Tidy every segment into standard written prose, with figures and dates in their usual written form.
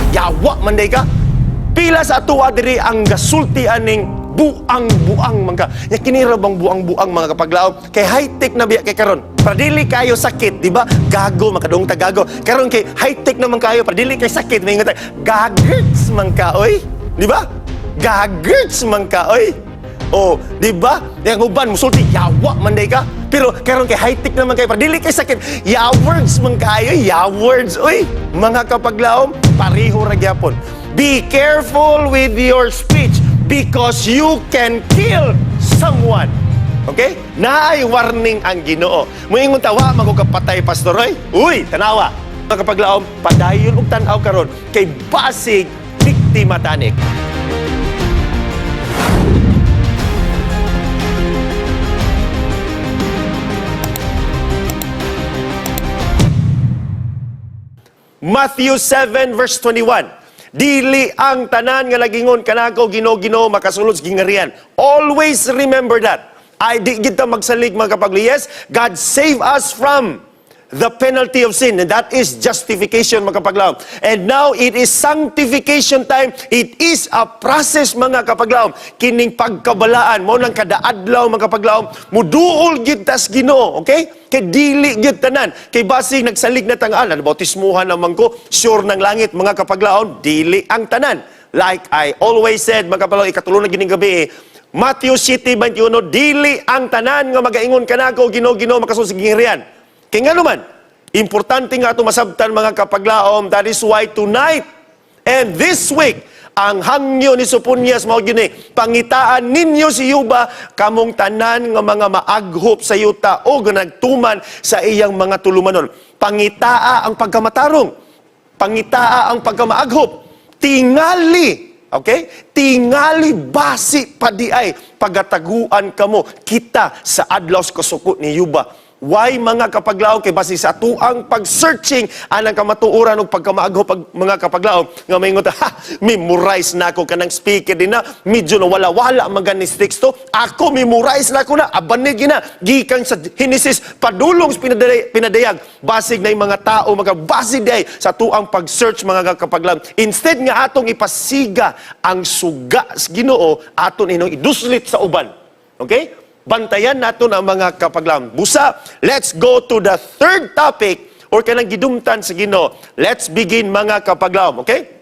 Yawa man day ka. Pila sa atoa diri ang gasulti aning buang-buang man ka. Nya kini ra bang buang-buang, mga kapaglaom? Kay high-tech na biya kay karon. Para dili kayo sakit, di ba? Gago, makadung ta gago. Karon kay high-tech naman kayo, para dili kay sakit, may ta gagurts man ka, oy. Di ba? Gagurts man ka, oy. Oh, di ba? Yang uban musulti yawa man day ka. Pero karon kay high-tech naman kayo, para dili kay sakit. Ya words man kayo, ya words, oy. Mga kapaglaom, pareho ra gyapon. Be careful with your speech because you can kill someone. Okay? Naay warning ang Ginoo. Muingon ta, wa man ko kapatay, Pastor Roy. Uy, tanawa. Mga kapaglaom, padayon og tan-aw karon kay basig biktima tanik. Matthew 7 verse 21. Dili ang tanan nga nagingon kanako, "Ginoo, Ginoo," makasulod sa gingarian. Always remember that. Ay di kita magsalig, mga kapagli. Yes, God save us from the penalty of sin, and that is justification, mga kapaglaom. And now it is sanctification time. It is a process, mga kapaglaom. Kining pagkabalaan mo nang kada adlaw, mga kapaglaom, muduol gyud tas Ginoo, okay? Kay dili gyud tanan. Kay basig nagsalig na tangaan, ano, bautismuhan naman ko, sure ng langit, mga kapaglaom, dili ang tanan. Like I always said, mga kapaglaom, ikatulo na gining gabi eh, Matthew 7:21, dili ang tanan nga magaingon kanako, "Ginoo, Ginoo," makasulod sa gingharian. Kay nga naman, importante nga ato masabtan, mga kapaglaom, that is why tonight and this week, ang hangyo ni Soponias mao gyud ni, pangitaan ninyo si Yuba kamong tanan nga mga maaghop sa yuta o nagtuman sa iyang mga tulumanon. Pangitaa ang pagkamatarong. Pangitaa ang pagkamaaghop. Tingali. Okay? Tingali basi pa di ay pagataguan kamo kita sa adlaw sa kasuko ni Yuba. Why, mga kapaglaom? Kay basi sa atuang pag-searching anang kamatuoran ug pagkamaaghop pag mga kapaglaom nga maingon ta, ha, memorize na ako kanang speaker din na medyo nawala-wala man gani teksto. Ako memorize na ako na abanig na gikan sa Genesis padulong sa pinadayag. Basig na yung mga tao mga basig day sa atuang pag-search, mga kapaglaom. Instead nga atong ipasiga ang suga sa Ginoo, aton inong iduslit sa uban. Okay? Bantayan nato ang mga kapaglaom. Busa, let's go to the third topic or kanang gidumtan sa Ginoo. Let's begin, mga kapaglaom, okay?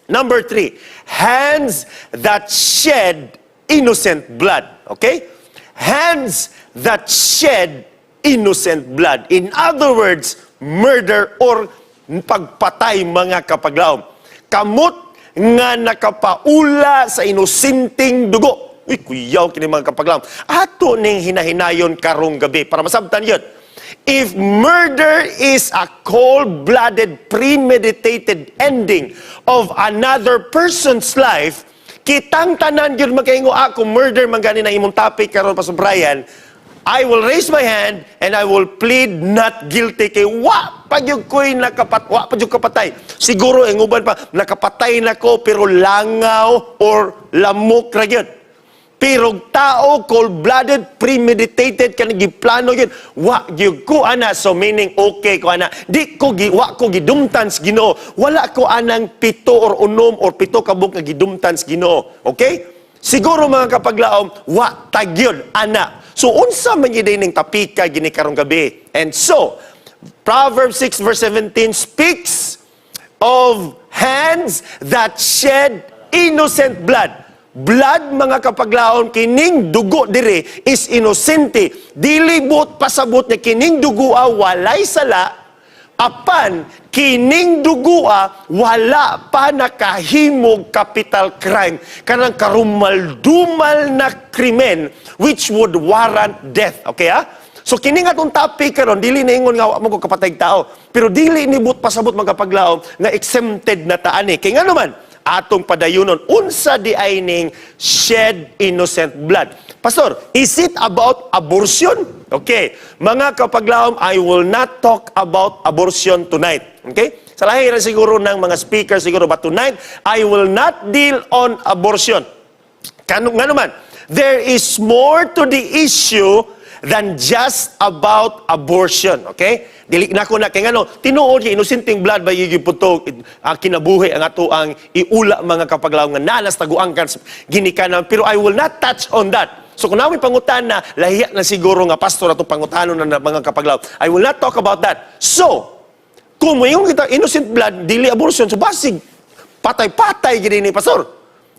Number 3, hands that shed innocent blood. Okay? Hands that shed innocent blood. In other words, murder or pagpatay, mga kapaglaom. Kamot nga nakapaula sa inosenteng dugo. Uy, kuyaw kini, mga kapaglaom. Ato ning hinahinayon karong gabi para masabtan yun. If murder is a cold-blooded, premeditated ending of another person's life, kitang tanan gyud makaingo ako, murder man gani na imong topic karon, Pastor Brian, I will raise my hand and I will plead not guilty kay wa pa gyud ko'y wa pa gyud kapatay. Siguro ang uban pa nakapatay na ko pero langaw or lamok ra gyud. Pero tao, cold-blooded, premeditated, kanang giplano yun, wa gyud ko ana. So meaning, okay ko ana. Di ko, wa ko gidumtan sa Ginoo. Wala ko anang 7 or 6 or 7 ka buok nga gidumtan sa Ginoo. Okay? Siguro, mga kapaglaom, wa tagyod ana. So unsa man gyud ning tapika gini karong gabi? And so, Proverbs 6 verse 17 speaks of hands that shed innocent blood. Blood, mga kapaglaon, kining dugo dire is inosente. Dili buot pasabot nga kining dugoa walay sala, apan kining dugoa wala pa nakahimog capital crime. Kanang karumal-dumal na krimen which would warrant death. Okay ah? So kini nga atong topic karon, dili na ingon nga wa mo ko kapatay tao, pero dili ni buot pasabot, mga kapaglaom, nga exempted na ta ani. Kay nga naman atong padayunon, unsa di ay ning shed innocent blood? Pastor, is it about abortion? Okay, mga kapaglaom, I will not talk about abortion tonight. Okay? Sa lahi ra siguro ng mga speaker siguro, but tonight I will not deal on abortion. Kano nga naman, there is more to the issue than just about abortion, okay? Dili na ko na kay ngano, tinuod kay inosenteng blood ba giputog ang kinabuhi ang ato ang iula, mga kapaglaom, nga nanas taguang kan ginikanan, pero I will not touch on that. So kung namin pangutan na lahiya na siguro nga pastor ato pangutanon na mga kapaglaom. I will not talk about that. So, kung moingon kita innocent blood dili abortion, so basig patay-patay gid ni pastor.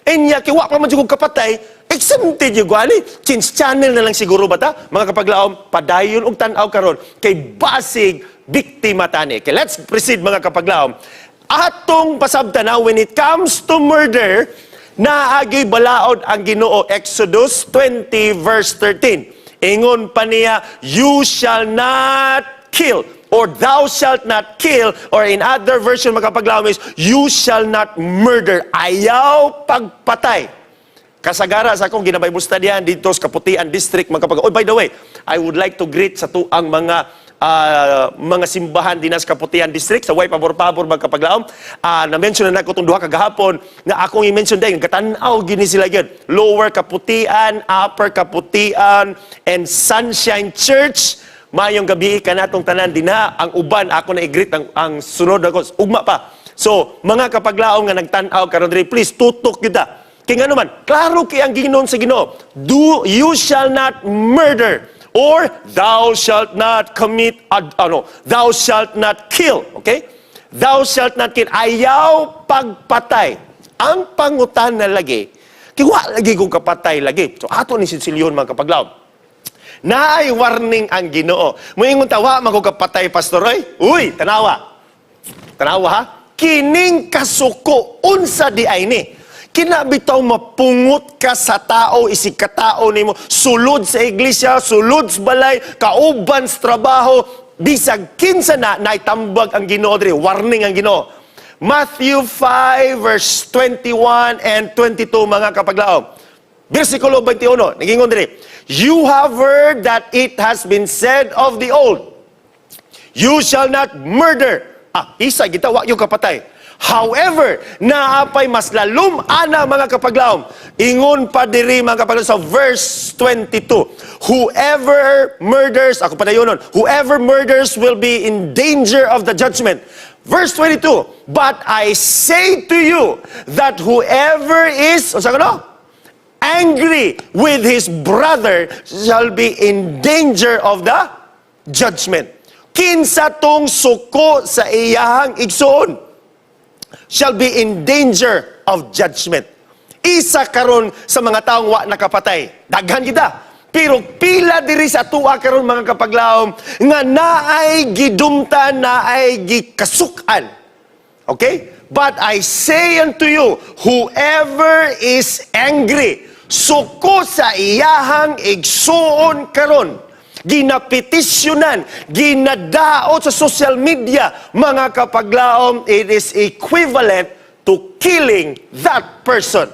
Enya kay wa pa man jud kapatay, exempted yung gwali. Change channel na lang siguro ba ta? Mga kapaglaom, padayon og tan-aw karon kay basig biktima tani. Okay, let's proceed, mga kapaglaom. Atong pasabtan na when it comes to murder, naagi balaod ang Ginoo. Exodus 20 verse 13. Ingon pa niya, "You shall not kill," or "Thou shalt not kill," or in other version, mga kapaglaom, is "You shall not murder." Ayaw pagpatay. Kasagara sa akong gina-Bible studyan dito sa Kaputian District, mga kapag. Oh, by the way, I would like to greet sa tuang mga simbahan din sa Kaputian District sa way pabor-pabor, mga kapaglaom. Na-mention na nako itong duha kagahapon nga akong i-mention din gatan-aw gini sila gyud. Lower Kaputian, Upper Kaputian and Sunshine Church. Mayong gabi kanatong tanan dinha. Ang uban ako na i-greet ang sunod ako ugma pa. So, mga kapaglaom nga nagtan-aw karon diri, please tutok gyud ta. Kay ngano man, klaro kay ang ginon sa Ginoo. Do you shall not murder or thou shalt not commit ano, thou shalt not kill, okay? Thou shalt not kill. Ayaw pagpatay. Ang pangutan na lagi, kay wa lagi kong kapatay lagi. So ato ni sinsilyon, mga kapaglaom. Naay warning ang Ginoo. Moingon ta, "Wa man ko kapatay, Pastor Roy." Uy, tanawa. Tanawa ha. Kining kasuko, unsa di ay ni? Kina bitaw mapungot ka sa tao, isig katao nimo, sulod sa iglesia, sulod sa balay, kauban sa trabaho, bisag kinsa na, naitambag ang Ginoo diri, warning ang Ginoo. Matthew 5 verse 21 and 22, mga kapaglaom. Versikulo 21, nagingon diri, "You have heard that it has been said of the old, 'You shall not murder.'" Ah, isa kita wa yung kapatay. However, naapay mas lalom ana, mga kapaglaom. Ingon pa diri, mga kapaglaom, sa verse 22. Whoever murders, ako pa nun, whoever murders will be in danger of the judgment. Verse 22, "But I say to you that whoever is," o sa ano? "Angry with his brother shall be in danger of the judgment." Kinsa tong suko sa iyahang igsoon shall be in danger of judgment. Isa karon sa mga taong wa nakapatay. Daghan kita. Pero pila diri sa tuwa karon, mga kapaglaom, nga naay gidumtan, naay gikasukan. Okay? "But I say unto you, whoever is angry," suko sa iyahang igsuon karon, ginapetisyonan, ginadaot sa social media, mga kapaglaom, it is equivalent to killing that person.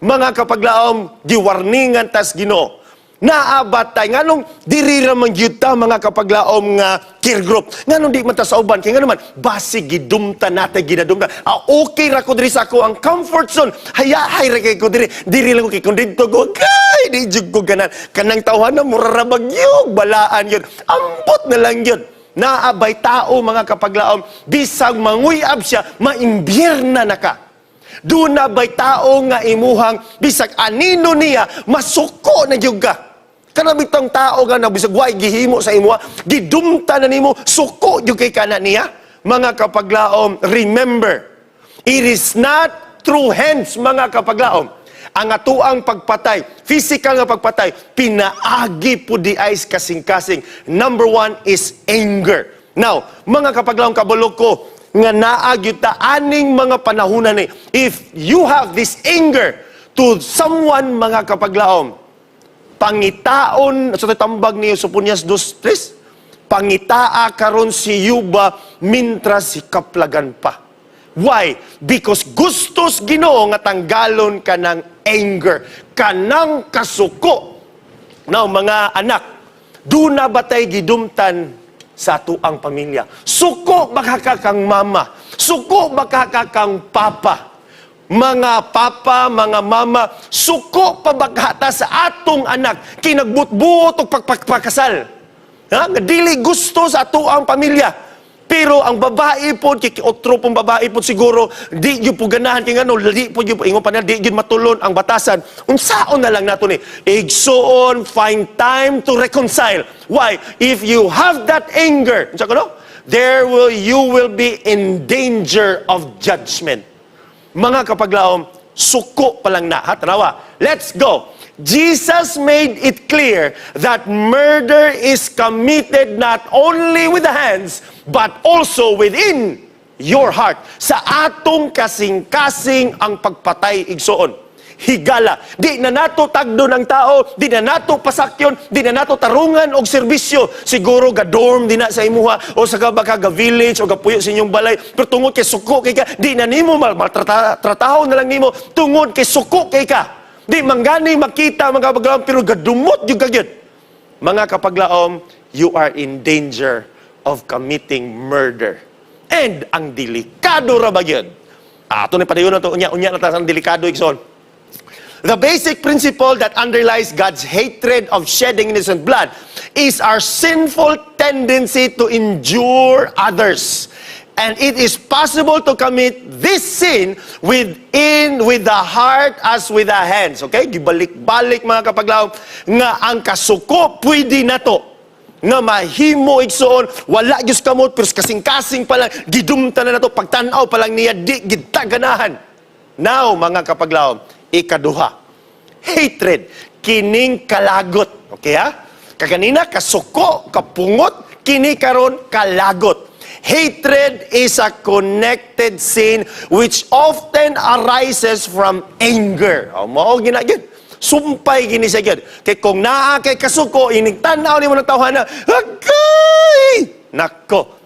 Mga kapaglaom, giwarningan tas Ginoo. Naabatay nganong diri ra man gyud ta, mga kapaglaom, nga care group? Nganong di man ta sa uban? Kay ngano man, basig gidumta natin, ginadumta. Ah, okay ra ko diri sa ako ang comfort zone. Hayahay ra kay ko diri. Diri lang ko kay kung didto ko kay di jud ko ganan kanang tawhan na mura ra bagyog balaan yun. Ambot na lang yun. Naabay tao, mga kapaglaom, bisag manguyab siya, maimbierna na ka. Doon na ba'y tao nga imuhang bisag anino niya, masuko na gyud ka? Kana bitong tao nga na bisag way gihimo sa imuha, gidumta na nimo, suko gyud kay kana niya. Mga kapaglaom, remember, it is not through hands, mga kapaglaom. Ang atuang pagpatay, physical nga pagpatay, pinaagi po di ay kasing-kasing. Number one is anger. Now, mga kapaglaom, kabalo ko nga naa gyud ta aning mga panahunan ni. If you have this anger to someone, mga kapaglaom, pangitaon sa tambag niyo sa Sofonias 2:3, pangitaa karon si Yuba mintras hikaplagan pa. Why? Because gustos Ginoo nga tanggalon ka ng anger, kanang kasuko. Now, mga anak, duna ba tay gidumtan sa atuang pamilya? Suko ba ka kang mama? Suko ba ka kang papa? Mga papa, mga mama, suko pa ba ta sa atong anak, kinagbutbuot og pagpagpakasal. Ha? Nga dili gusto sa atoang pamilya. Pero ang babae po, kay otro pong babae po siguro, di gyud po ganahan kay ngano, di po gyud ingon pa na, di gyud matulon ang batasan. Unsaon na lang nato ni? Igsuon, find time to reconcile. Why? If you have that anger, unsa ko no? There will you will be in danger of judgment. Mga kapaglaom, suko pa lang na. Ha, tanawa. Let's go. Jesus made it clear that murder is committed not only with the hands, but also within your heart. Sa atong kasing-kasing ang pagpatay, igsuon. Higala. Di na nato tagdo ng tao, di na nato pasakyon, di na nato tarungan og serbisyo. Siguro ga dorm din na sa imuha o sa baka ga village o gapuyo sa inyong balay. Pero tungod kay suko kay ka, di na nimo maltrataho na lang nimo tungod kay suko kay ka. Di man gani makita, mga kapaglaom, pero gadumot gyud ka gyud. Mga kapaglaom, you are in danger of committing murder. And ang delikado ra ba gyud? Ato ni padayon na to, unya unya na ta sa delikado, igsoon. The basic principle that underlies God's hatred of shedding innocent blood is our sinful tendency to injure others. And it is possible to commit this sin with the heart as with the hands. Okay? Gibalik-balik, mga kapaglaom, nga ang kasuko pwede nato nga mahimo, igsuon, wala gyud kamot pero kasing-kasing pa lang gidumta na nato, pagtan-aw pa lang niya di gyud ta ganahan. Now, mga kapaglaom, ikaduha, hatred, kining kalagot. Okay ha? Kaganina kasuko, kapungot, kini karon kalagot. Hatred is a connected sin which often arises from anger. O, mao gina gyud. Sumpay gini siya gyud. Kay kung naa kay kasuko, inig tan-aw nimo ng tawhana, agay! Nako.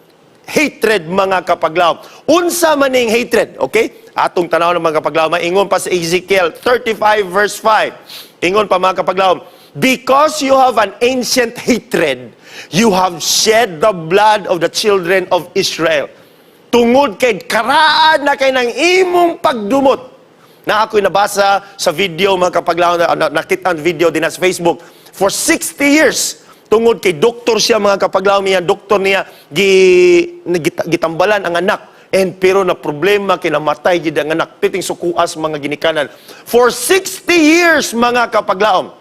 Hatred, mga kapaglaom. Unsa man ning hatred, okay? Atong tanaw ng mga kapaglaom, maingon pa sa Ezekiel 35 verse 5. Ingon pa, mga kapaglaom, "Because you have an ancient hatred, you have shed the blood of the children of Israel." Tungod kay karaan na kay ng imong pagdumot. Na ako'y nabasa sa video, mga kapaglaom, nakita ang video din sa Facebook. For 60 years, tungod kay doktor siya, mga kapaglaom, niya, doktor niya, gitambalan ang anak. And pero na problema, kinamatay gid ang anak, piting sukuas mga ginikanan. For 60 years, mga kapaglaom,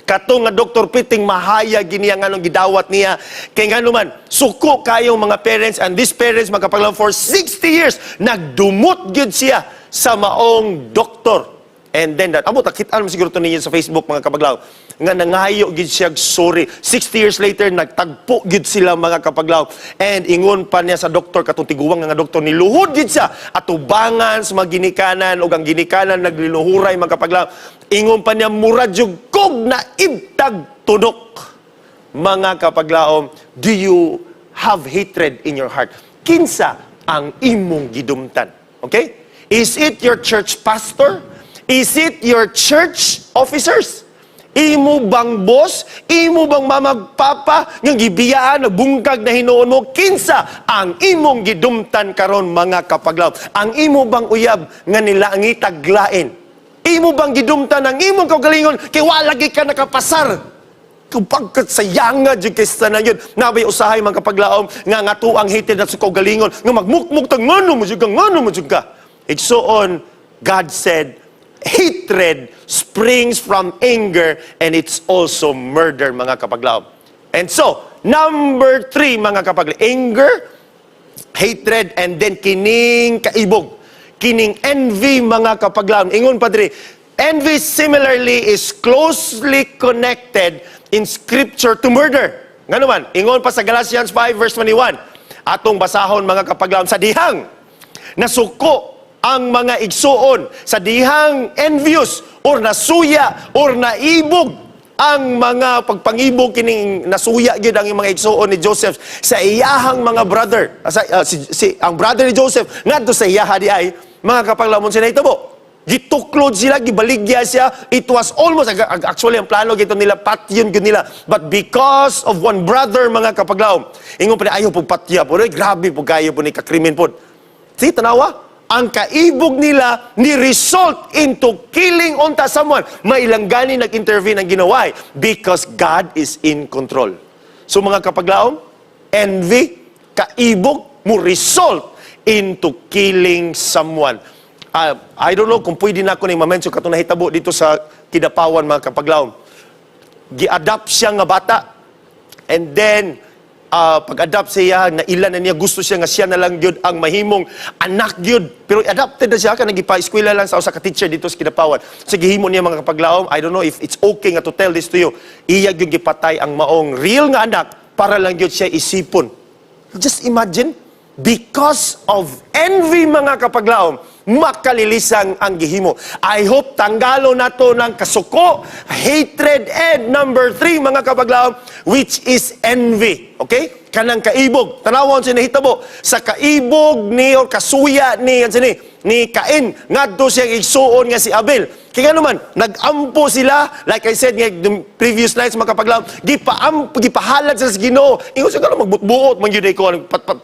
kato nga doktor piting mahayag gini ang anong gidawat niya. Kay ngano man, suko kayong mga parents, and these parents, mga kapaglaom, for 60 years nagdumot gyud siya sa maong doktor. And then that, amo nakita mo siguro to ninyo sa Facebook, mga kapaglaom, nga nangayo gid siya og sorry. 60 years later nagtagpo gid sila, mga kapaglaom. And ingon pa niya sa doktor, katong tiguwang nga doktor, niluhod gid siya atubangan sa mga ginikanan ug ang ginikanan nagliluhuray, mga kapaglaom. Ingon pa niya, "Mura jud kog naibtag tunok." Mga kapaglaom, do you have hatred in your heart? Kinsa ang imong gidumtan? Okay? Is it your church pastor? Is it your church officers? Imo bang boss? Imo bang mamag papa nga gibiyaan, nagbungkag na hinuon mo? Kinsa ang imong gidumtan karon, mga kapaglaom? Ang imo bang uyab nga nilangitag lain? Imo bang gidumtan ang imong kaugalingon kay wala lagi ka nakapasar? Kung pagkat sayanga jud kay sa yun, nabay usahay, mga kapaglaom, nga nga tuang hatred at sa kaugalingon, nga magmukmuk ta, ngano mo jud ka, ngano mo jud ka. Igsuon, God said, hatred springs from anger and it's also murder, mga kapaglaom. And so, number three, mga kapaglaom, anger, hatred, and then kining kaibog. Kining envy, mga kapaglaom. Ingon pa diri, envy similarly is closely connected in Scripture to murder. Ngano man, ingon pa sa Galatians 5 verse 21. Atong basahon, mga kapaglaom, sa dihang nasuko ang mga igsuon, sa dihang envious or nasuya or naibog ang mga pagpangibog, kining nasuya gyud ang mga igsuon ni Joseph sa iyahang mga brother, ang brother ni Joseph ngadto sa iyaha di ay, mga kapaglaom, sila nahitabo, gituklod sila, gibaligya siya. It was almost, actually, ang plano gito nila, patyon gyud nila. But because of one brother, mga kapaglaom, ingon pa ni, ayaw pong patya po. Grabe po kayo po ni kakrimen po. See, tanawa, Ang kaibog nila ni result into killing unta someone. May lang gani nag-intervene ang Ginoo because God is in control. So mga kapaglaom, envy, kaibog, mo result into killing someone. I don't know kung pwede na ako ni ma-mention katong nahitabo dito sa Kidapawan, mga kapaglaom. Gi-adopt siya nga bata and then pag-adopt siya, naila na niya, gusto siya nga siya na lang gyud ang mahimong anak gyud. Pero adopted na siya, kanang gipa-eskwela lang sa usa ka teacher dito sa Kidapawan. Sa gihimo niya, mga kapaglaom, I don't know if it's okay nga to tell this to you. Iya gyud gipatay ang maong real nga anak para lang gyud siya isipon. Just imagine, because of envy, mga kapaglaom, makalilisang ang gihimo. I hope tanggalo nato ng kasuko, hatred, and number three, mga kapaglaom, which is envy. Okay? Kanang kaibog. Tanawon si nahitabo. Sa kaibog ni or kasuya ni, ano ni Cain, ngadto siya igsuon nga si Abel. Kaya nga naman, nag-ampo sila, like I said nga the previous nights, mga kapaglaom, gipahalad sa Ginoo. Ingon siya nga magbutbuot man gyud ko,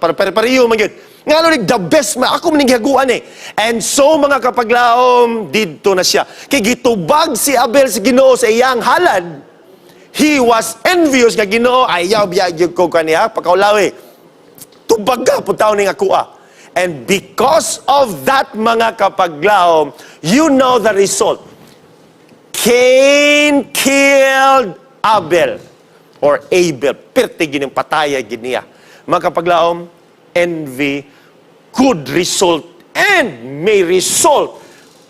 pare-pareho man gyud. Nga ano the best ma ako man gihaguan eh. And so mga kapaglaom, didto na siya. Kay gitubag si Abel sa Ginoo sa iyang halad. He was envious nga, "Ginoo, ayaw biya gyud ko kaniya pakaulawi. Tubag ka pud taon ning akoa." And because of that, mga kapaglaom, you know the result. Cain killed Abel or Abel. Pirti gining pataya gid niya. Mga kapaglaom, envy could result and may result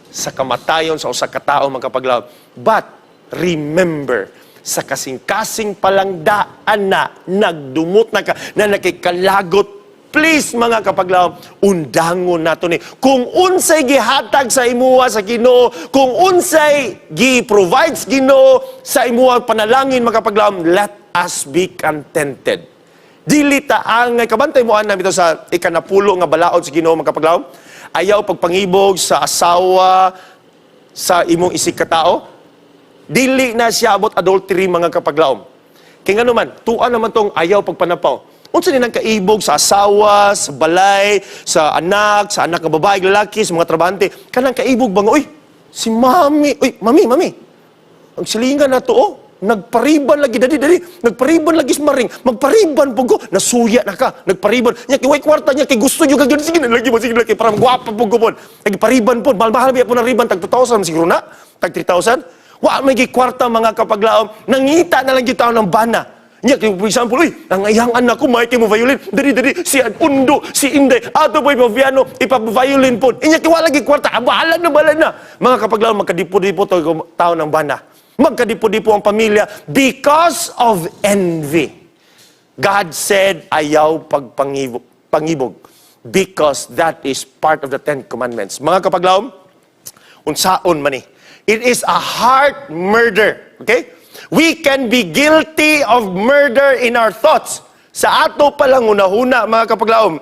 sa kamatayon sa usa ka tawo, mga kapaglaom. But remember, sa kasing-kasing palangdaan na nagdumot na ka, na nakikalagot, please, mga kapaglaom, undangon nato ni. Kung unsay gihatag sa imuha sa Ginoo, kung unsay gi-provides Ginoo sa imuha panalangin, mga kapaglaom, let us be contented. Dili ta ang kabantay mo ana bitaw sa ikanapulo nga balaod sa Ginoo, mga kapaglaom. Ayaw pagpangibog sa asawa sa imong isig katao. Dili na siya abot adultery, mga kapaglaom. Kay ngano man, tuan naman tong ayaw pagpanapaw. Unsa ni nang kaibog sa asawa, sa balay, sa anak nga babae, lalaki, sa mga trabahante, kanang kaibog ba nga, "Uy, si mami, uy, mami, mami, ang silingan na to, oh, nagpariban lagi, dali, dali, nagpariban lagi sa maring, magpariban po ko," nasuya na ka, nagpariban, niya, kay way kwarta niya, kay gusto niyo kagyan, sige na, lagi mo, sige lagi, para gwapa po ko po, nagpariban po, mahal-mahal biya po ng riban, tag 2,000, siguro na, tag 3,000, wa may kwarta, mga kapaglaom, nangita na lang yung tao ng bana. Niya, kay, for example, "Uy, ang iyang anak ko, may mo violin, dali, dali, si Undo, si Inday, ato po ipa-piano, ipa-violin po." Inya, kay wala lagi kwarta, ah, bahala na, bahala na. Mga kapaglaom, magkadipo-dipo to tao ng bana. Magkadipo-dipo ang pamilya because of envy. God said, ayaw pagpangibog, pangibog, because that is part of the Ten Commandments. Mga kapaglaom, unsaon man ni. It is a heart murder. Okay? We can be guilty of murder in our thoughts. Sa ato palang hunahuna, mga kapaglaom,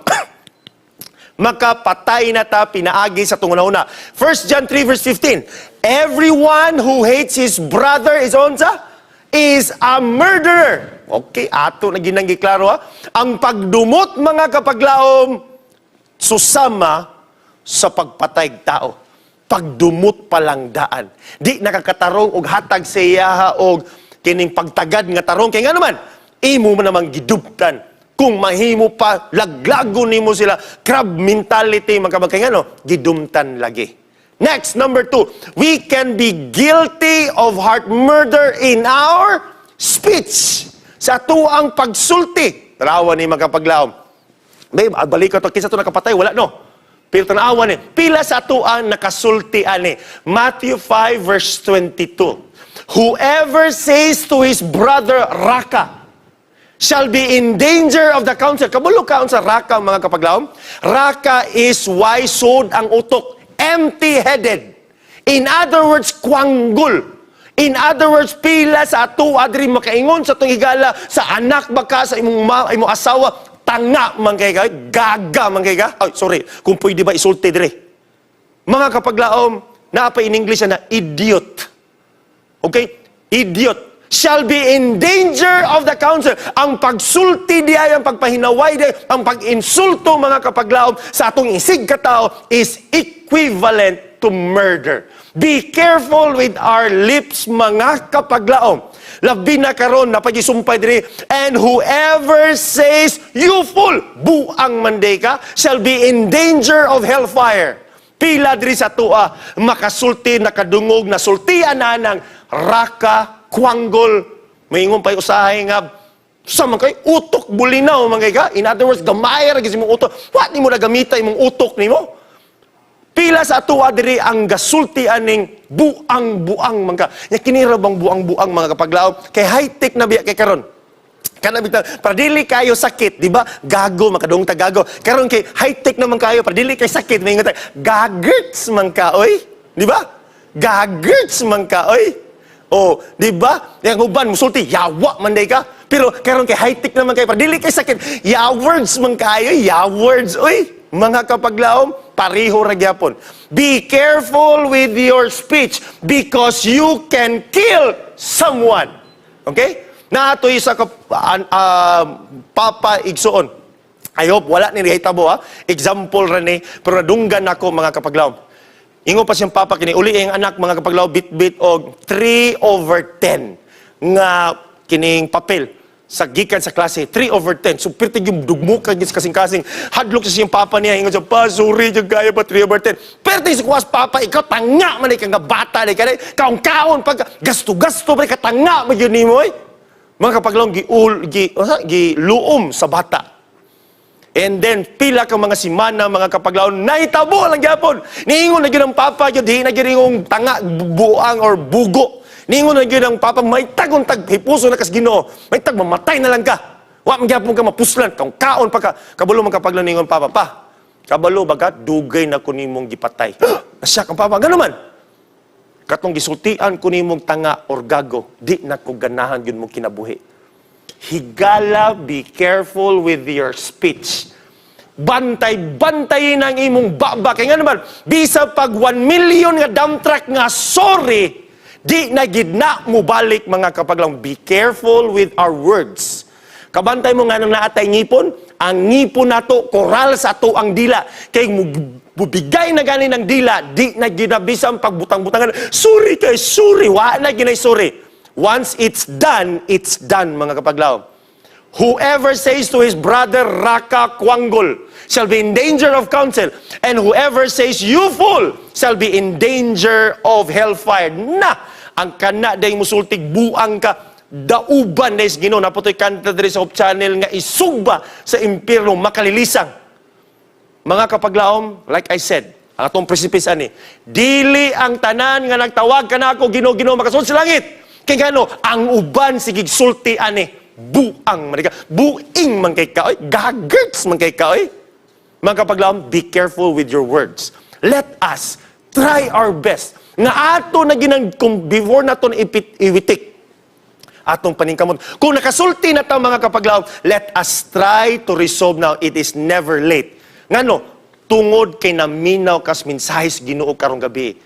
makapatay na ta pinaagi sa atong hunahuna. 1 John 3 verse 15. Everyone who hates his brother is unsa? Is a murderer. Okay, ato na ginang giklaro ha. Ang pagdumot, mga kapaglaom, susama sa pagpatay tao. Pagdumot pa lang daan. Di nakakatarong og hatag sa iyaha og kining pagtagad nga tarong. Kay nga naman, imo man namang giduptan. Kung mahimo pa, laglagon nimo sila. Crab mentality, mga kay ngano, gidumtan lagi. Next, number two, we can be guilty of heart murder in our speech. Sa atuang pagsulti. Tanawa ni mga kapaglaom. May balik ko to, kinsa to nakapatay, wala no. Pero tanawa ni, pila sa atuang nakasulti ani. Matthew 5 verse 22. Whoever says to his brother, "Raka," shall be in danger of the council. Kabalo ka sa raka, mga kapaglaom? Raka is way sud ang utok, empty-headed. In other words, kwanggol. In other words, pila sa ato adri makaingon sa atong higala, sa anak baka, sa imong imong asawa, "Tanga man kay ka, gaga man kay ka." Ay, sorry, kung pwede ba isulti dire. Mga kapaglaom, naa pa in English na idiot. Okay? Idiot. Shall be in danger of the council. Ang pagsulti diay, ang pagpahinaway diay, ang pag-insulto, mga kapaglaom, sa atong isig katao is equivalent to murder. Be careful with our lips, mga kapaglaom. Labi na karon na pagisumpay diri, "And whoever says, 'You fool,' buang man diay ka, shall be in danger of hellfire." Pila diri sa atoa makasulti, nakadungog, nasultian na ng raka, kwanggol, maingon pa usahay nga sa man kay utok bulinaw man kay ka. In other words, gamay ra gyud imong utok. Wa nimo na gamita imong utok nimo. Pila sa atoa diri ang gasulti aning buang-buang man ka. Nya kini ra bang buang-buang, mga kapaglaom? Kay high-tech na biya kay karon. Kana bitaw para dili kayo sakit, di ba? Gago, makadungog ta gago. Karon kay high-tech naman kayo, para dili kay sakit, may ta gagerts man ka, oy. Di ba? Gagerts man ka, oy. Oh, di ba? Yang uban musulti, yawa man diay ka. Pero karon kay high-tech naman kayo, para dili kay sakit, ya words man kayo, ya words, oy. Mga kapaglaom, pareho ra gyapon. Be careful with your speech because you can kill someone. Okay? Naa toy isa ka papa, igsuon. I hope wala ni hitabo ha. Example ra ni, pero nadunggan nako, mga kapaglaom. Ingon pa siyang papa kini uli ang anak, mga kapaglaom, bit-bit og 3 over 10 nga kining papel sa gikan sa klase, 3 over 10. So pirti yung dugmukan gyud sa kasing-kasing. Hadlok sa siyang papa niya, ingon siya, "Pa, sorry jud kaayo pa, 3 over 10." Pirti sa kuwas papa, "Ikaw tanga man ka nga bata ni ka, kaon-kaon pag gasto-gasto pa ka, tanga man gyud nimo oy." Mga kapaglaom, gi ul gi unsa, giluom sa bata. And then, pila ka mga simana, mga kapaglaom, nahitabo lang gyapon. Niingon na gyud ang papa, gyud, di na gyud ingong tanga, buang, or bugo. Niingon na gyud ang papa, "May tagong tag, hipuso na kas Ginoo. May tag, mamatay na lang ka. Wa man gyapon ka mapuslan, kung kaon pa ka." Kabalo, mga kapaglaom, niingon papa, "Pa, kabalo baga, dugay na ko nimong gipatay." Nasyak ang papa, gano'n man. "Katong gisultian ko nimong tanga or gago, di na ko ganahan yun mong kinabuhi." Higala, be careful with your speech. Bantay-bantayin ang imong baba. Kaya nga naman, bisa pag 1 million nga dump truck nga sorry, di na gid na mubalik, mga kapaglaom. Be careful with our words. Kabantay mo nga nang naatay ngipon, ang ngipon nato koral sa ato ang dila. Kay mubigay na gani ng dila, di na gid na bisan pagbutang-butangan. Sorry kay sorry, wa na ginay sorry. Once it's done, mga kapaglaom. Whoever says to his brother, "Raka kwanggol," shall be in danger of council. And whoever says, "You fool," shall be in danger of hellfire. Na! Ang kana day musultig buang ka, dauban na is Ginoo. Naa poy kanta diri sa Hope Channel nga isugba sa impierno makalilisang. Mga kapaglaom, like I said, ang atong precipice ani, dili ang tanan nga nagtawag kanako, "Ginoo, Ginoo," makasulod sa langit. Kay ngano, ang uban sige sulti ani, buang man ka, buing man kay ka, oy, gagerts man kay ka, oy. Mga kapaglaom, be careful with your words. Let us try our best nga ato na ginang kung before nato na ipit, iwitik atong paningkamot. Kung nakasulti na ta, mga kapaglaom, let us try to resolve now. It is never late. Ngano, tungod kay naminaw kas mensahe sa Ginoo karong gabi.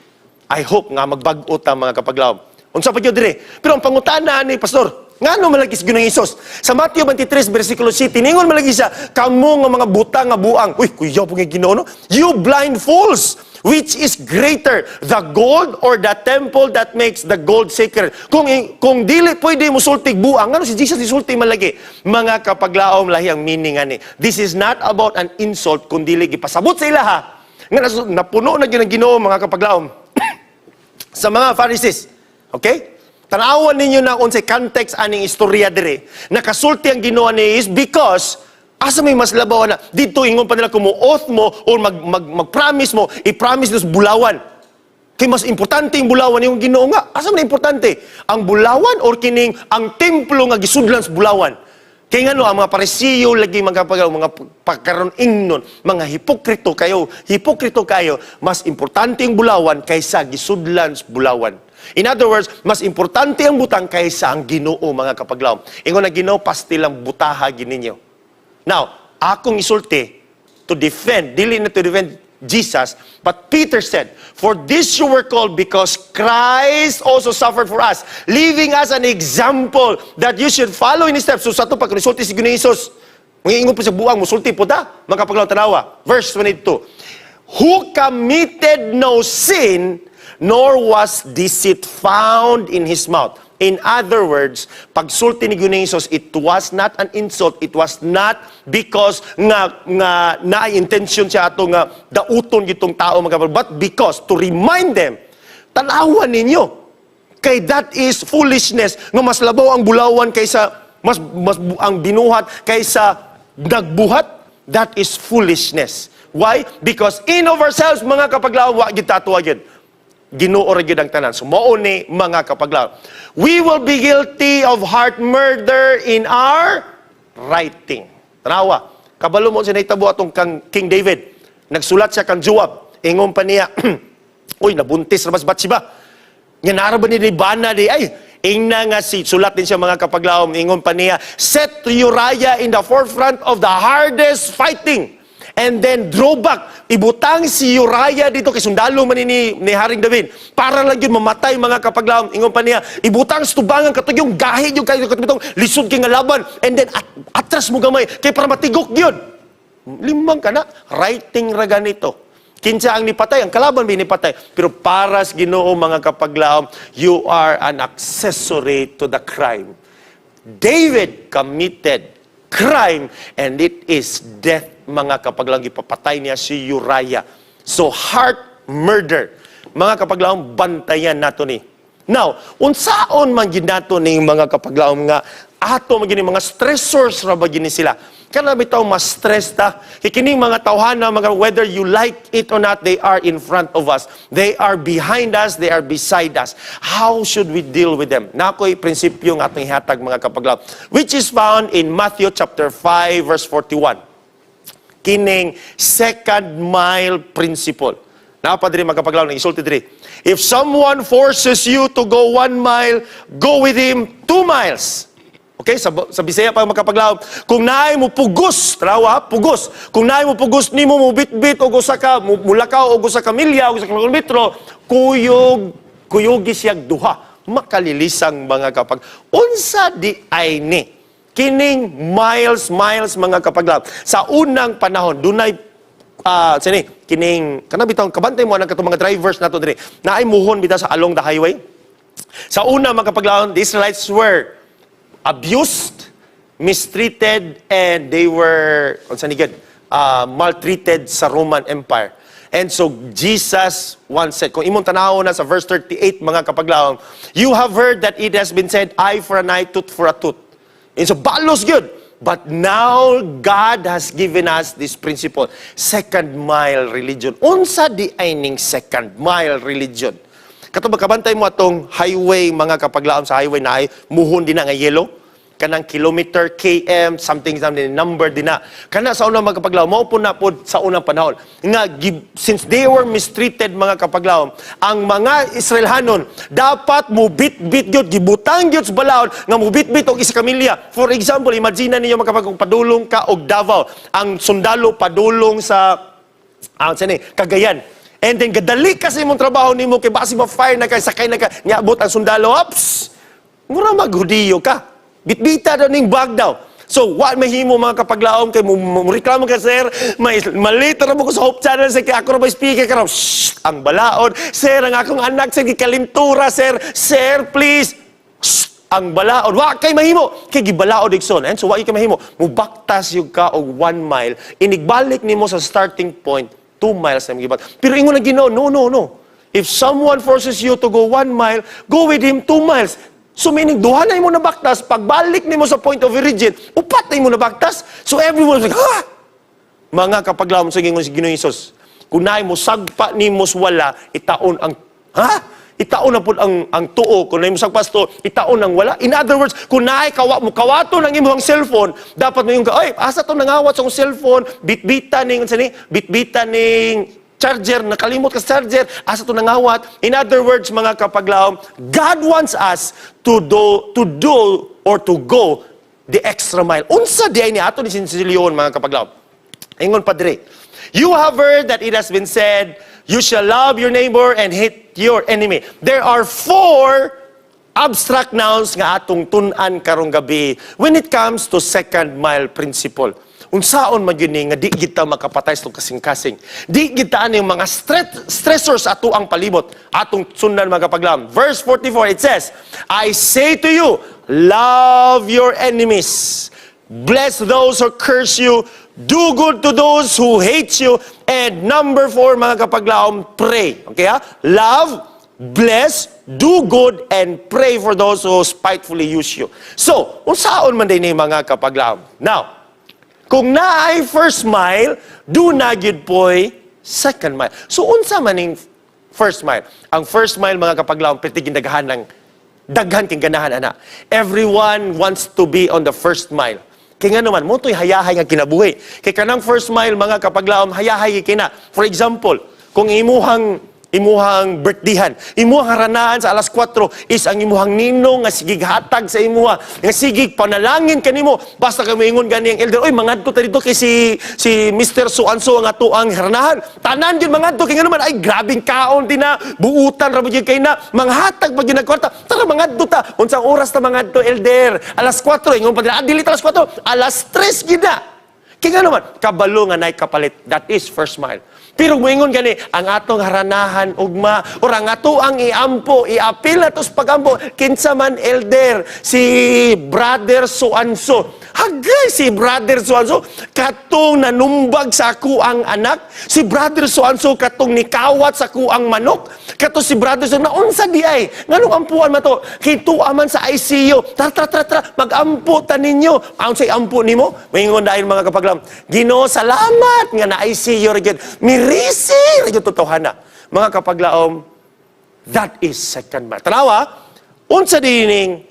I hope nga magbag-o ta, mga kapaglaom. Unsa pa gyud dire? Pero ang pangutana ni pastor, ngano man lagi sa Ginoong Hesus? Sa Mateo 23 versikulo 7, ningon man lagi siya, "Kamo nga mga buta nga buang." Uy, kuya po nga Ginoo no? "You blind fools, which is greater, the gold or the temple that makes the gold sacred?" Kung dili pwede musultig buang, ngano si Jesus isulti man lagi? Mga kapaglaom, lahi ang meaning ani. This is not about an insult, kun dili gipasabot sa ilaha nga napuno na gyud ang Ginoo, mga kapaglaom, sa mga Pharisees. Okay? Tanawan ninyo na unsay context aning istorya dire. Nakasulti ang Ginoo ni is because asa may mas labaw na dito, ingon pa nila, kung mo-oath mo or mag, mag, mag-promise mo, i-promise sa bulawan. Kay mas importante yung bulawan yung Ginoo nga. Asa man importante? Ang bulawan or kining ang templo nga gisudlan sa bulawan? Kay ngano ang mga Parisiyo lagi, mga pag mga pagkaron ingnon, mga hipokrito kayo, mas importante ang bulawan kaysa gisudlan sa bulawan. In other words, mas importante ang butang kaysa ang Ginoo, mga kapaglaom. Ingon ang Ginoo, pastilang butaha gininyo. Now, akong isulti to defend, dili na to defend Jesus. But Peter said, "For this you were called, because Christ also suffered for us, leaving us an example that you should follow in His steps." So sa ato pagkasulti si Ginoong Jesus, mangingon po sa buang, musulti po ta, mga kapaglaom, tanawa. Verse 22, "Who committed no sin, nor was deceit found in His mouth." In other words, pagsulti ni Ginoong Jesus, it was not an insult, it was not because nga naay intention siya ato nga dauton gitong tao, mga kapatid, but because to remind them, tanawan ninyo, kay that is foolishness nga mas labaw ang bulawan kaysa mas ang binuhat kaysa nagbuhat. That is foolishness. Why? Because in of ourselves, mga kapaglaom, wa gid ta gyud. Ginoo ra gyud ang tanan. So mao ni, mga kapaglaom. We will be guilty of heart murder in our writing. Tanawa. Kabalo mo sa nahitabo atong kang King David. Nagsulat siya kang Joab. Ingon pa niya, "Uy, nabuntis ra ba si Bathsheba? Nga nara ba ni bana di ay?" Ingna nga si sulat din siya, mga kapaglaom, ingon pa niya, "Set Uriah in the forefront of the hardest fighting. And then draw back." Ibutang si Uriah dito kay sundalo man ni Haring David. Para lang yun mamatay, mga kapaglaom. Ingon pa niya, ibutang sa tubangan katong yung gahi yung kayo katong lisod kay nga laban. And then atras mo gamay kay para matigok yun. Limang ka na, writing ra ganito. Kinsa ang nipatay, ang kalaban ba nipatay? Pero para sa Ginoo, mga kapaglaom, you are an accessory to the crime. David committed crime and it is death, mga kapaglaom. Ipapatay niya si Uriah. So heart murder. Mga kapaglaom, bantayan nato ni. Now, unsaon man gid nato ning, mga kapaglaom, nga ato man gini mga stressors ra ba gini sila? Kana bitaw mas stress ta. Kay kining mga tawhana, mga whether you like it or not, they are in front of us. They are behind us, they are beside us. How should we deal with them? Naa ko'y prinsipyo nga atong ihatag, mga kapaglaom, which is found in Matthew chapter 5 verse 41, kining second mile principle. Naa pa diri, mga kapaglaom, nang isulti diri. "If someone forces you to go 1 mile, go with him 2 miles." Okay, sa Bisaya pa, mga kapaglaom, kung naay mo pugos, trawa, pugos. Kung naay mo pugos nimo mo bitbit og usa ka mulakaw og usa ka milya og usa ka kilometro, kuyog kuyugi siya duha. Makalilisang, mga kapag. Unsa di ay ni? Kining miles, miles, mga kapaglaom. Sa unang panahon, dunay sini kining kana bitong kabantay mo ang katong mga drivers nato diri. Naay muhon bitaw sa along the highway. Sa una, mga kapaglaom, the Israelites were abused, mistreated, and they were, unsa ni gid, maltreated sa Roman Empire. And so Jesus once said, kung imong tanaw na sa verse 38, mga kapaglaom, "You have heard that it has been said, eye for an eye, tooth for a tooth." And so balos gyud. But now God has given us this principle, second mile religion. Unsa di ay ning second mile religion? Kato kabantay mo atong highway, mga kapaglaom, sa highway na ay muhon din na nga yellow kanang kilometer, KM, something something number din na. Kana sa unang, mga kapaglaom, mao po na po sa unang panahon. Nga, since they were mistreated, mga kapaglaom, ang mga Israelhanon, dapat mubit-bit gyud, gibutang gyud sa balaod, nga mubit-bit og isa ka milya. For example, imagine ninyo, mga kapag, kung padulong ka og Davao, ang sundalo padulong sa sani, Cagayan. And then gadali ka sa imong trabaho nimo kay basi ma-fire na kay sakay na ka, niabot ang sundalo, ops. Mura maghudiyo ka. Bitbita daw ning bag daw. So, wa mahimo, mga kapaglaom, kay mo reklamo ka, "Sir, may malito ra mo ko sa Hope Channel, sir, kay ako ra ba speaker karon?" Shh, ang balaod. "Sir, ang akong anak, sir, gikalintura, sir. Sir, please." Shh, ang balaod. Wa kay mahimo. Kay gibalaod igsoon. And so, wa kay mahimo. Mubaktas yung ka og 1 mile. Inigbalik nimo sa starting point, 2 miles na gibat. Pero ingon na Ginoo, no, no, no. "If someone forces you to go 1 mile, go with him 2 miles." So meaning, duha na imo nabaktas, pagbalik nimo sa point of origin, upat na imo nabaktas. So everyone was like, "Ha?" Mga kapaglaom, sa gingon si Ginoong Hesus, kung naay mo sagpa nimo sa wala, itaon ang, ha? Itaon na pud ang tuo. Kung naay mo sagpa sa tuo, itaon ang wala. In other words, kung naay kawa mo kawato ng imong cellphone, dapat mo yung ka, "Ay, asa to nangawat sa akong cellphone, bitbita ning, unsa ni? Bitbita ning charger, nakalimot ka sa charger, asa to nangawat?" In other words, mga kapaglaom, God wants us to do or to go the extra mile. Unsa di ay ni ato ni sinsilyon, mga kapaglaom? Ingon pa dire. You have heard that it has been said, "You shall love your neighbor and hate your enemy." There are four abstract nouns nga atong tun-an karong gabi when it comes to second mile principle. Unsaon man gyud ni nga di kita makapatay sa kasing-kasing? Di kita ani mga stressors ato ang palibot. Atong sundan, mga kapaglaom. Verse 44, it says, "I say to you, love your enemies. Bless those who curse you. Do good to those who hate you." And number four, mga kapaglaom, pray. Okay ha? Love, bless, do good, and pray for those who spitefully use you. So, unsaon man diay ni, mga kapaglaom? Now, kung naay first mile, duna gyud poy second mile. So, unsa man ning first mile? Ang first mile, mga kapaglaom, perti gindaghan ng daghan king ganahan ana. Everyone wants to be on the first mile. Kay nga naman, mao to'y hayahay nga kinabuhi. Kay kanang first mile, mga kapaglaom, hayahay kina. For example, kung imuhang birthdayhan, imuhang haranaan sa alas 4 is ang imuhang ninong nga sigig hatag sa imuha, nga sigig panalangin kanimo, basta kay moingon gani ang elder, "Oy, mangadto ta dito kay si Mr. So and so ang atoang haranahan." Tanan gyud mangadto kay nga naman ay grabing kaon din na, buutan ra gyud kay na, manghatag pa gyud kwarta. Tara, mangadto ta. Unsang oras ta mangadto, elder? Alas 4. Ingon pa nila, ah, dili ta alas 4, alas 3 gyud na. Kaya nga naman, kabalo nga nay kapalit. That is first mile. Pero moingon gani, ang atong haranahan ugma, or ang ato ang iampo, iapil na sa pagampo, kinsa man, elder? Si brother so and so. Hagay, si brother so and so, katong nanumbag sa ako ang anak, si brother so and so katong nikawat sa ako ang manok, kato si brother so na unsa di ay, nganong ampuan man to, kay tuwa man sa ICU, tara, tara, tara, tara, magampo ta ninyo. Ang say ampo nimo, moingon dahil, mga kapaglaom, "Ginoo, salamat nga na ICU ra gyud, mirisi ra gyud totohana." Mga kapaglaom, that is second mile. Tanawa, unsa dining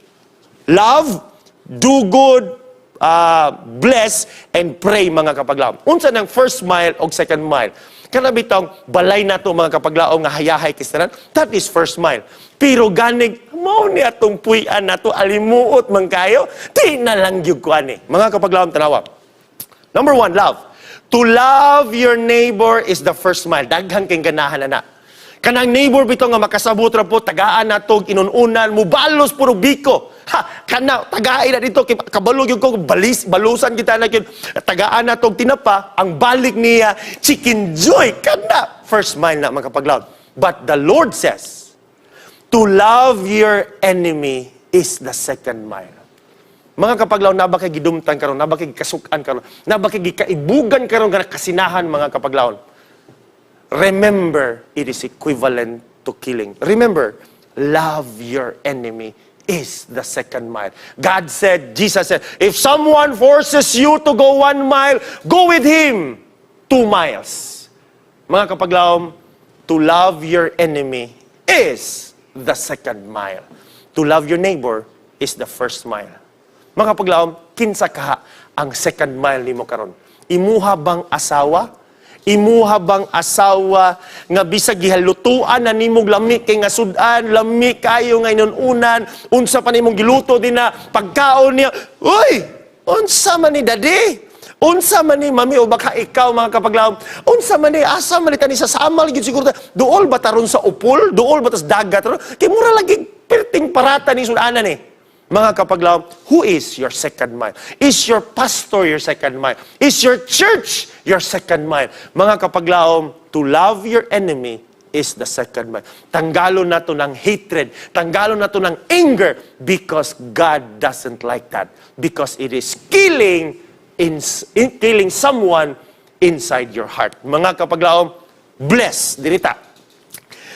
love, do good, bless, and pray, mga kapaglaom? Unsa nang first mile o second mile? Kana bitong balay nato, mga kapaglaom, nga hayahay kistanan, that is first mile. Pero ganig, mao ni atong puy-an nato, alimuot man kayo, di na lang gyud ko ani. Mga kapaglaom, tanawa. Number one, love. To love your neighbor is the first mile. Daghan kay ganahan na na. Kanang neighbor bitaw nga makasabot ra po, tagaan na tog inununan, mubalos puro biko. Ha, kana tagain na dito kay kabalo gyud ko balis balusan kita na gyud. Tagaan na tog tinapa, ang balik niya chicken joy, kana first mile na, mga kapaglaom. But the Lord says, to love your enemy is the second mile. Mga kapaglaom, naa ba kay gidumtan karon, naa ba kay kasuk-an karon, naa ba kay gikaibugan karon nga kasinahan, mga kapaglaom? Remember, it is equivalent to killing. Remember, love your enemy is the second mile. God said, Jesus said, "If someone forces you to go 1 mile, go with him 2 miles." Mga kapaglaom, to love your enemy is the second mile. To love your neighbor is the first mile. Mga kapaglaom, kinsa kaha ang second mile nimo karon? Imuha bang asawa? Imuha bang asawa nga bisag gihalutuan na nimong lami kay nga sudan, lami kayo nga inununan, unsa pa nimong giluto din na pagkaon niya, "Uy, unsa man ni, daddy? Unsa man ni, mami?" O baka ikaw, mga kapaglaom, "Unsa man ni, asa man ni tani sa Samal gyud siguro ta? Duol ba taron sa upol? Duol ba tas dagat ron? Kay mura lagi perting parata ni sudanan ni." Mga kapaglaom, who is your second mile? Is your pastor your second mile? Is your church your second mile? Mga kapaglaom, to love your enemy is the second mile. Tanggalon nato ng hatred, tanggalon nato ng anger because God doesn't like that. Because it is killing someone inside your heart. Mga kapaglaom, bless, dirita.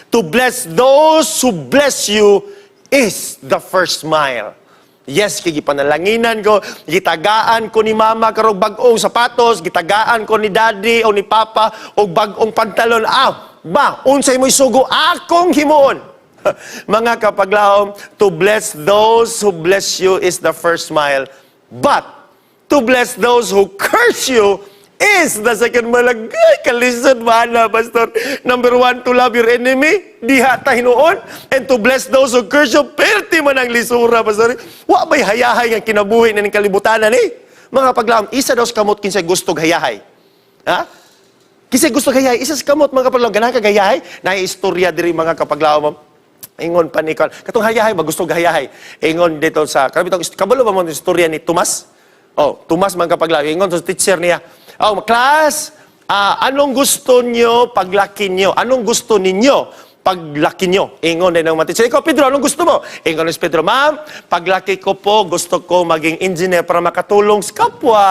To bless those who bless you is the first mile. Yes, kay gipanalanginan ko, gitagaan ko ni mama karong bag-ong sapatos, gitagaan ko ni daddy o ni papa og bag-ong pantalon. Ah, ba, unsay mo'y sugo akong himuon. Mga kapaglaom, to bless those who bless you is the first mile. But to bless those who curse you is the second mile. Ay, kalisod ba na, Pastor? Number one, to love your enemy, diha ta hinuon. And to bless those who curse you, perti man ang lisura, Pastor. Wa ba'y hayahay nga kinabuhi na ning kalibutanan eh? Mga paglaom, isa daw sa kamot kinsay gustog hayahay. Ha? Kasi gusto gayahay, isa sa kamot, mga kapaglaom, ganahan ka gayahay, na istorya diri, mga kapaglaom. Ingon pa ni katong hayahay ba, gusto gayahay. Ingon dito sa kabitong, kabalo ba mo ang istorya ni Tomas? Oh, Tomas, mga kapaglaom, ingon sa teacher niya. "Oh, class, anong gusto nyo paglaki nyo? Anong gusto ninyo paglaki nyo?" Ingon din ng mga teacher. "Ikaw, Pedro, anong gusto mo?" Ingon ni Pedro, "Ma'am, paglaki ko po, gusto ko maging engineer para makatulong sa kapwa."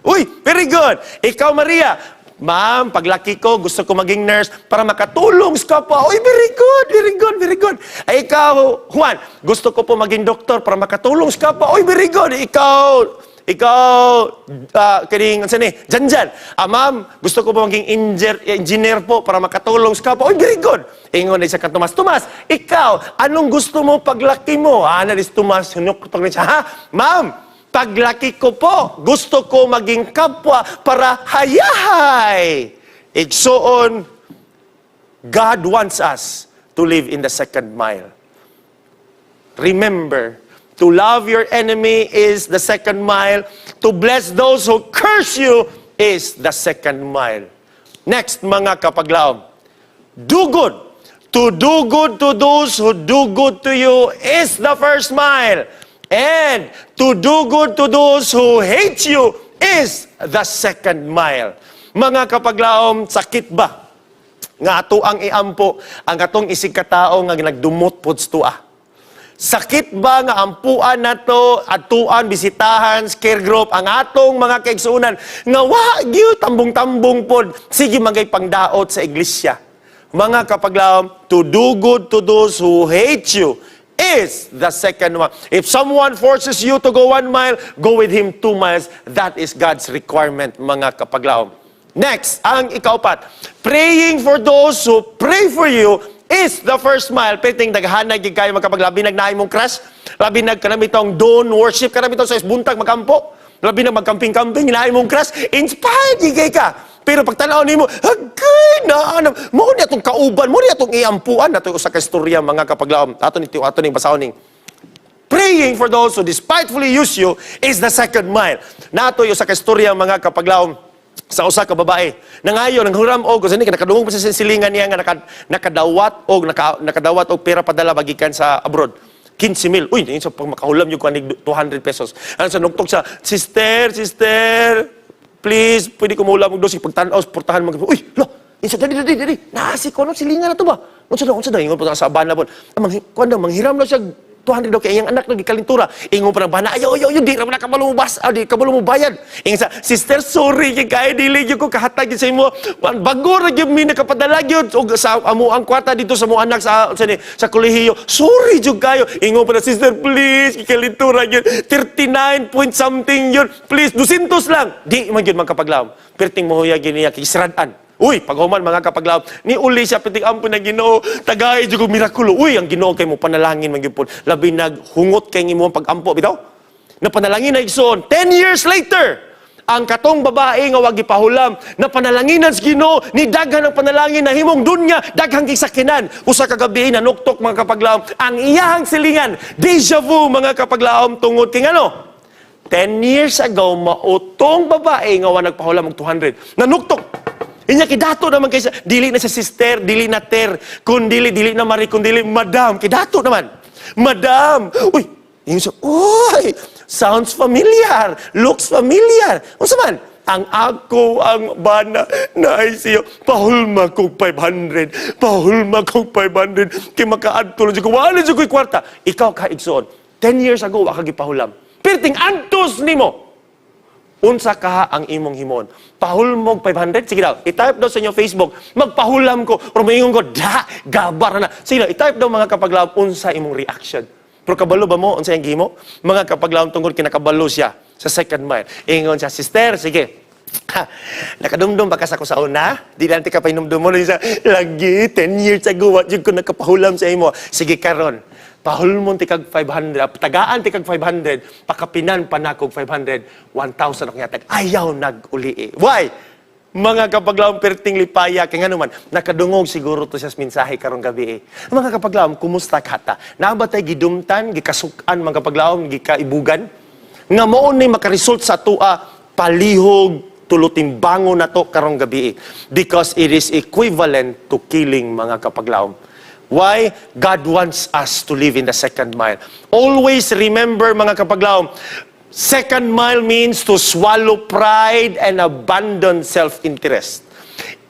"Uy, very good. Ikaw, Maria." "Ma'am, paglaki ko, gusto ko maging nurse para makatulong sa kapwa." "Uy, very good, very good, very good. Ay, ikaw, Juan." "Gusto ko po maging doktor para makatulong sa kapwa." "Uy, very good. Ikaw, ikaw, kining, ano ni, Janjan." "Ah, ma'am, gusto ko po maging engineer po para makatulong sa kapwa." "Uy, very good." Ingon na siya ka Tomas. "Tomas, ikaw, anong gusto mo paglaki mo?" Ah, na Tomas, hunok pag siya, "Ha? Ma'am, paglaki ko po, gusto ko maging kapwa para hayahay." Igsuon, God wants us to live in the second mile. Remember, to love your enemy is the second mile. To bless those who curse you is the second mile. Next, mga kapaglaom, do good. To do good to those who do good to you is the first mile. And to do good to those who hate you is the second mile. Mga kapaglaom, sakit ba nga ato ang iampo ang atong isig katao nga nagdumot pod sa tua? Sakit ba nga ampuan nato, atuan, bisitahan, care group, ang atong mga kaigsuonan nga wa gyud tambong-tambong pod, sige magay pangdaot sa iglesia? Mga kapaglaom, to do good to those who hate you is the second one. If someone forces you to go 1 mile, go with him 2 miles. That is God's requirement, mga kapaglaom. Next, ang ikaupat, praying for those who pray for you is the first mile. Perting daghanay gid kayo, mga kapag labi nag naay mong crush, labi nag kanang bitong dawn worship, kanang bitong sa buntag magampo, labi na magcamping-camping, naay mong crush, inspired gid kay ka. Pero pag tanaw nimo, agay na, ano, mao ni atong kauban, mao ni atong iampuan, ato usa ka istorya, mga kapaglaom. Ato ni ato ning basahon ning praying for those who despitefully use you is the second mile. Nato yung sa istorya, mga kapaglaom, sa usa ka babae. Nangayo nang huram og sa ni nakadungog pa sa silingan niya nga nakadawat og nakadawat og pera padala bagikan sa abroad. 15 mil. Uy, sa pag makahulam yung kanig 200 pesos. Ano sa nuktok sa, "Sister, sister, please, pwede ko mahulam og dosi pagtan-aw, portahan mag." Uy, lo, insa, dali, dali, dali. Nasi ko no silingan na to ba? Unsa daw ingon pa sa bana bon. Ah, kuan daw manghiram daw siya 200 daw kay iyang anak lagi kalintura. Ingon pa ng bana, "Ayaw, ayaw, ayaw, di ra man kabalo mo bas, ah, di kabalo mo bayad." Ingon sa, "Sister, sorry kay kay dili gyud ko kahatag gyud sa imo. Bago ra gyud mi nakapadala gyud og sa amo ang kwarta dito sa mo anak sa kolehiyo. Sorry jud kayo." Ingon pa na, "Sister, please, kalintura gyud 39 point something yun. Please, 200 lang." Di man gyud magkapaglaom. Perting mohuya gyud niya kay sirad-an. Uy, paghuman, mga kapaglaom, ni uli siya pitik ampo na Ginoo, tagay jud og mirakulo. Uy, ang Ginoo kay mo panalangin man gyud pod. Labi naghungot kay imong pagampo bitaw. Na panalangin na, igsoon, 10 years later, ang katong babae nga wag gipahulam na panalanginan sa Ginoo ni daghan ang panalangin na himong dunya daghang gisakinan. Usa ka gabi, nanuktok, mga kapaglaom, ang iyahang silingan. Deja vu, mga kapaglaom, tungod kay ngano 10 years ago mautong babae nga wa nagpahulam og 200 nanuktok. Inya kidato naman kaysa dili na sa sister, dili na ter, kun dili dili na mari, kun dili madam, kidato naman. "Madam." Uy, ingon siya, "Uy, sounds familiar, looks familiar. Unsa man?" "Ang ako ang bana na siyo, pahulma kog 500, pahulma kog 500, kay makaadto lang ko, wala jud ko'y kwarta." Ikaw ka, igsoon, 10 years ago, wa ka gipahulam. Perting antos nimo, unsa ka ang imong himon? Pahulmog 500? Sige daw, i-type daw sa inyo Facebook, "Magpahulam ko," or maingon ko, "Da, gabar na." Sige daw, i-type daw, mga kapaglaom, unsa imong reaction. Pero kabalo ba mo, unsa yung gihimo? Mga kapaglaom, tungkol kinakabalo siya sa second mile. Ingon siya, "Sister, sige, ha, nakadumdum ba ka sa ko sa una? Di lang ka pahinumdum mo." Siya, "Lagi, 10 years ago, wa jud ko nakapahulam sa imo. Sige karon, pahulmon tikag 500, tagaan tikag 500, pakapinan pa nakog 500, 1,000 ako yatag." Ayaw nag-uli eh. Why? Mga kapaglaom, perting lipaya, kay nga naman, nakadungog siguro to siya sa mensahe karong gabi eh. Mga kapaglaom, kumusta kata? Naa ba tay gidumtan, gikasukan, mga kapaglaom, gikaibugan? Nga mao ni makaresult sa tua, palihog, Tulo-timbango nato karong gabi because it is equivalent to killing, mga kapaglaom. Why? God wants us to live in the second mile. Always remember, mga kapaglaom, second mile means to swallow pride and abandon self-interest.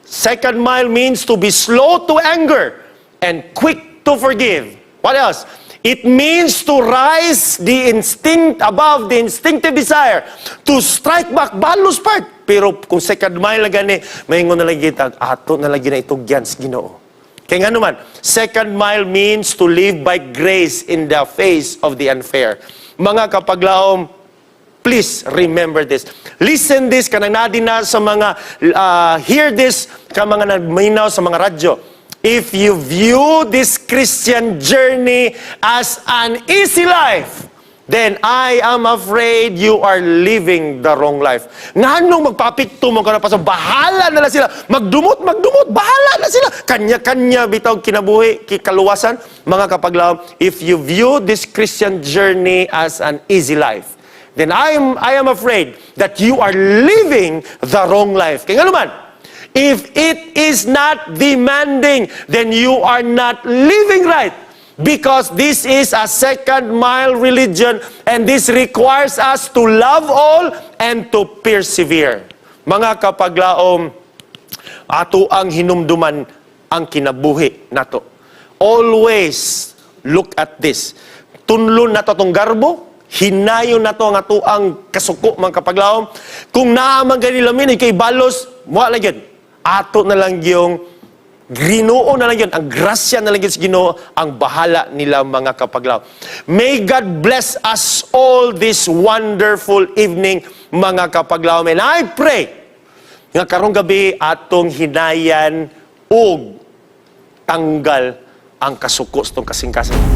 Second mile means to be slow to anger and quick to forgive. What else? It means to rise the instinct above the instinctive desire to strike back, balos part. Pero kung second mile na gani, maingon na lang kita, ato na lang na itugyan sa Ginoo. Kaya nga naman, second mile means to live by grace in the face of the unfair. Mga kapaglaom, please remember this. Listen this, kanang nadi na sa mga, hear this, ka mga nagminaw sa mga radyo. If you view this Christian journey as an easy life, then I am afraid you are living the wrong life. Nganong magpapikto mo ka na pa sa bahala na lang sila. Magdumot, magdumot, bahala na sila. Kanya-kanya bitaw kinabuhi, kikaluwasan. Mga kapaglaom, if you view this Christian journey as an easy life, then I am afraid that you are living the wrong life. Kaya nga naman, if it is not demanding, then you are not living right. Because this is a second mile religion and this requires us to love all and to persevere. Mga kapaglaom, ato ang hinumduman ang kinabuhi nato. Always look at this. Tunlon nato atong garbo, hinayon nato ang ato ang kasuko, mga kapaglaom. Kung naa man gani lamin kay balos, mo lang yun. Ato na lang yung Ginoo na lang yun, ang grasya na lang yun sa Ginoo, ang bahala nila, mga kapaglaom. May God bless us all this wonderful evening, mga kapaglaom. And I pray nga karong gabi atong hinayan og tanggal ang kasuko sa atong kasing-kasing.